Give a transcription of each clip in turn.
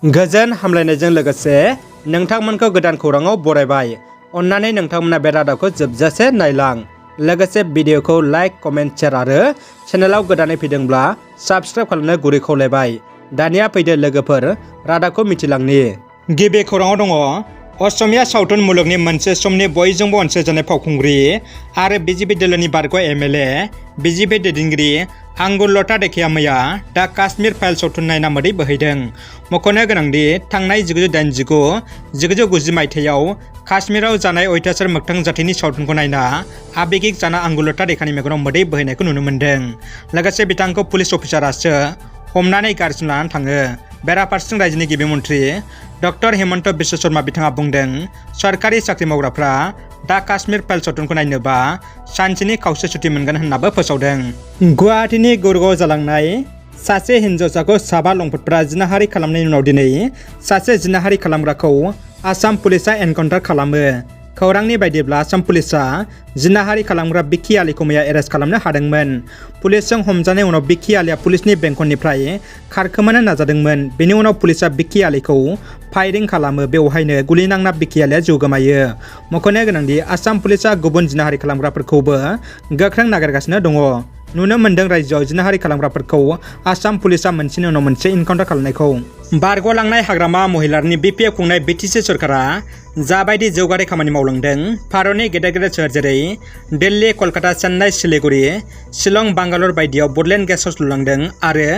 गोजोन हामलायनायजों लोगोसे नोंथांमोनखौ गोदान खौराङाव बरायबाय। अन्नानै नोंथांमोना बे रादाबखौ जोबजासे नायलां। लोगोसे भिडिअखौ लाइक, कमेन्ट, शेयार आरो चेनेलाव गोदानै फैदोंब्ला साबस्क्राइब खालामनो गुरै खावलायबाय। दानिया फैदो लोगोफोर रादाबखौ मिथिलांनि। गिबि खौराङाव दङ असमिया सावथुन मुलुगनि मोनसे समनि बयजोंबो अनसायजानाय फावखुंग्रि आरो बिजेपि दोलोनि बारग' एमएलए बिजेपि दैदेनगिरि आंगुरलता देखिया मैया दा काश्मीर फाइल सावथुन नायना मोदै बोहैदों। मख'नो गोनांदि थांनाय 1989-1990 मायथाइयाव काश्मीराव जानाय अयथासार मोगथां जाथायनि सावथुनखौ नायना आबेगिक जाना आंगुरलता देखानि मेगनाव मोदै बोहैनायखौ नुनो मोन्दों। लोगोसे बिथांखौ पुलिस अफिसारासो हमनानै गारिसिम लानानै थाङो। बेराफारसेथिं रायजोनि गिबि मन्थ्रि डक्टर हेमन्त बिश्व शर्मा बिथाङा बुंदों सरकारि साख्रि मावग्राफ्रा दा काश्मीर फाइल सावथुनखौ नायनोबा सानसेनि खावसे सुथि मोनगोन होननाबो फोसावदों। गुवाहाटीनि गुरगावआव जालांनाय सासे हिन्जावसाखौ साबा लंपटफोरा जिनाहारि खालामनायनि उनाव दिनै सासे जिनाहारि खालामग्राखौ आसाम पुलिसा एनकाउन्टार खालामो। खौरांनि बायदिब्ला आसाम पुलिसा जिनाहारि खालामग्रा बिक्की आलीखौ मैया एरेस्ट खालामनो हादोंमोन। पुलिसजों हमजानाय उनाव बिक्की आलीया पुलिसनि बेंखननिफ्राय खारखोमानो नाजादोंमोन। बेनि उनाव पुलिसा बिक्की आलीखौ फायरिं खालामो। बेवहायनो गुलि नांना बिक्की आलीया जिउ गोमायो। मख'नो गोनांदि आसाम पुलिसा गुबुन जिनाहारि खालामग्राफोरखौबो गोख्रों नागिरगासिनो दङ। नुनो मोन्दों रायजोआव जिनाहारि खालामग्राफोरखौ आसाम पुलिसा मोनसेनि उनाव मोनसे इनकाउन्टार खालामनायखौ। बारग'लांनाय हाग्रामा महिलारनि बिपिएफ खुंनाय बिटिसि सरकारा जाबायदि जौगानाय खामानि मावलांदों, भारतनि गेदेर गेदेर सोहोर जेरै दिल्ली, कलकाता, चेन्नाइ, सिलिगुरि, शिलं, बांगालर बायदियाव बडलेण्ड गेस्ट हाउस लुलांदों आरो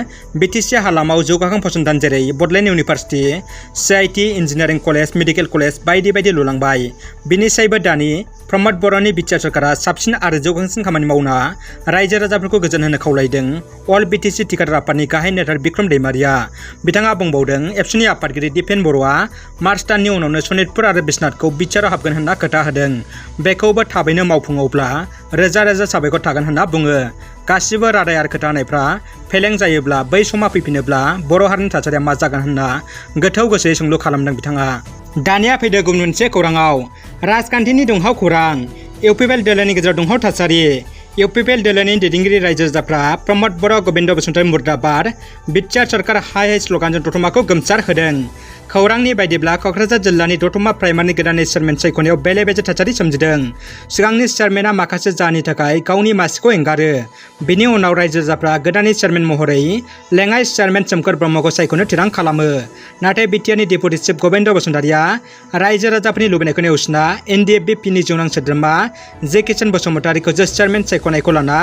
बिटिसि हालामाव जौगाखां फसंथान जेरै Bodoland university, CIT, engineering college, medical college बायदि बायदि लुलांबाय। बिनिसायबो दानि प्रमद बर'नि बिटिआर सरकारा साबसिन आरो जौगाखांसिन खामानि मावना रायजो राजाफोरखौ गोजोन होनो खावलायदों अल बिटिसि थिखादार आफादनि गाहाय नेहाथारि बिक्रम दैमारिया। बिथाङा बुंबावदों एबसुनि आफादगिरि दिपेन बर'आ मार्च दाननि उनावनो सनितपुर आरो बिश्वनाथखौ बिटिआरआव हाबगोन होनना खोथा होदों। बेखौबो थाबैनो मावफुङोब्ला रोजा रोजा साबायखर थागोन होनना बुङो। गासिबो रादाय आरो खोथा होनायफ्रा फेलें जायोब्ला बै समा फैफिनोब्ला बर' हारिनि थासारिया मा जागोन होनना गोथौ गोसोयै सोंलु खालामदों बिथाङा। दानिया फैदो गुबुन मोनसे खौराङाव। राजखान्थिनि दुंहाव खौरां। इउपिपिएल दोलोनि गेजेराव दुंहाव थासारि। इउपिपिएल दोलोनि दैदेनगिरि रायजो राजाफ्रा प्रमद बर', गोविन्द बसुमतारी मुर्दाबाद बिटिआर सरकार हाय हाय स्लगानजों दतमाखौ गोमसार होदों। खौरांनि बायदिब्ला क'क्राझार जिल्लानि दतमा प्राइमारिनि गोदानै चेयारमेन सायख'नायाव बेले बेजे थासारि सोमजिदों। सिगांनि चेयारमेना माखासे जाहोननि थाखाय गावनि मासिखौ एंगारो। बिनि उनाव रायजो राजाफ्रा गोदानै चेयारमेन महरै लेङाइ चेयारमेन सोमखोर ब्रह्मखौ सायख'नो थिरां खालामो। नाथाय बिटिआरनि डेपुटि चिफ गोविन्द बसुमतारीया रायजो राजाफोरनि लुबैनायखौ नेवसिना एनडिएफबि जिउनां सोद्रोमा जे किशन बसुमतारीखौ चेयारमेन सायख'नायखौ लाना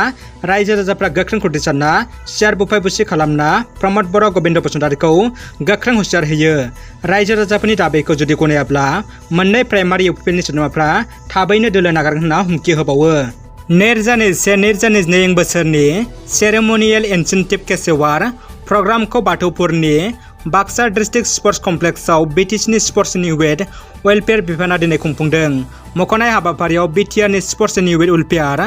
रायजो राजाफ्रा गोख्रों खुद्रिसारना सियार बुफाय बुसि खालामना प्रमद बर', गोविन्द बसुमतारीखौ गोख्रों हुसियार होयो। रायजो राजाफोरनि दाबिखौ जुदि गनायाब्ला मोननै प्राइमारि इउपिपिएलनि सोद्रोमाफ्रा थाबैनो दोलो नागारगोन होनना हुमखि होबावो। 2021-2022 बोसोरनि सेरेमनियेल इनसेन्टिभ केश एवार्ड प्रग्रामखौ बाथौपुरनि बाक्सा डिस्ट्रिक्ट स्पर्ट्स कमप्लेक्सआव बिटिसिनि स्पर्ट्स इउथ वेलफेयार बिफाना दिनै खुंफुंदों। मख'नाय हाबाफारियाव बिटिआरनि sports youth welfare,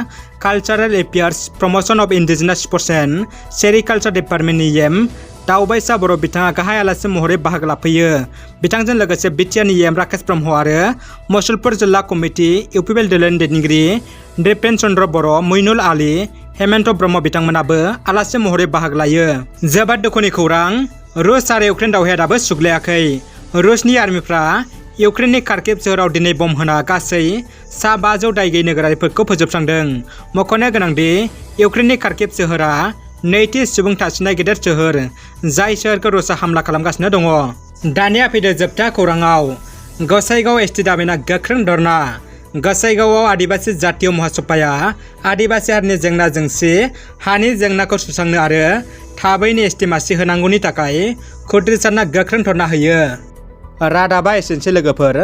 cultural affairs, promotion of indigenous sports and sericulture डिपार्टमेन्टनि एम दावबायसा बर' बिथाङा गाहाय आलासि महरै बाहागो लाफैयो। बिथांजों लोगोसे बिटिआरनि एम राकेश ब्रह्म आरो मुसलपुर जिल्ला कमिटि इउपिपिएल दोलोनि दैदेनगिरि दिपेन चन्द्र बर', मइनुल आली, हेमन्त ब्रह्म बिथांमोनाबो आलासि महरै बाहागो लायो। जोबोद दुखुनि खौरां। रुस आरो इउक्रेन दावहाया दाबो सुग्लायाखै। रुसनि आर्मिफ्रा इउक्रेननि खार्किभ सोहोराव दिनै बम होना गासै सा 500 दायगैयै नोगोरारिफोरखौ फोजोबस्रांदों। मख'नो गोनांदि इउक्रेननि खार्किभ सोहोरा नैथि सुबुं थासिनाय गेदेर सोहोर, जाय सोहोरखौ रुसआ हामला खालामगासिनो दङ। दानिया फैदो जोबथा खौराङाव। गसाइगाव एसटि दाबिना गोख्रों धर्ना। गसाइगावआव आदिबासि जातीय महासभाया आदिबासि हारिनि जेंना जेंसि हानि जेंनाखौ सुस्रांनो आरो थाबैनो एसटि मासि होनांगौनि थाखाय खुद्रिसारना गोख्रों धर्ना होयो। रादाबा एसेनोसै लोगोफोर।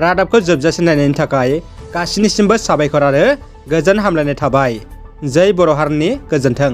रादाबखौ जोबजासे नायनायनि थाखाय गासिनिसिमबो साबायखर आरो गोजोन हामलायनाय थाबाय। जै बर' हारिनि गोजोन्थों।